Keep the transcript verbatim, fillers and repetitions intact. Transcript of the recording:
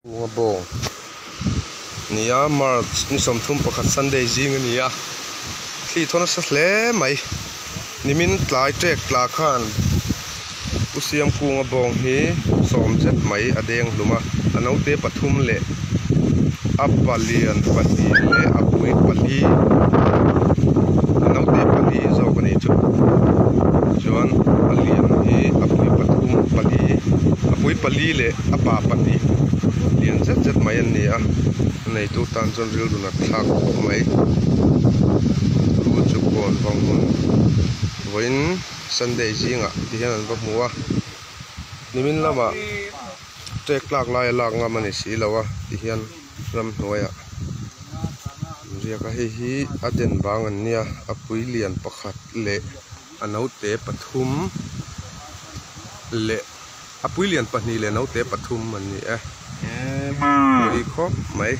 Kunga bawng nia, March ni sawmthum pakhat Sunday zing a nia. Thli thaw nasa hle mai. Nimin tlai ṭek tla khan Pu Siam Kunga bawng hi sawm zet mai a deng hlum a. A naute pathum le a palian pahni le a pui pali, a naute pali zawk a ni chu. Chuan a lian hi a pui pathum pali, a pui pali le a pa pahni, lian zet zet mai an ni a. A neitu tan chuan rilru an thlak khawp mai. Chu chu kawn vang hmun vawiin Sunday zingah ti hian an va hmu a. Nimin lamah ṭek tlak lai a lak ngam a ni si lo a, ti hian ramhnuaiah riak a, hei hi a den vang an nia, a pui lian pakhat leh a naute pathum leh a pui lian pahni leh naute pathum an ni e. Pui khawp mai.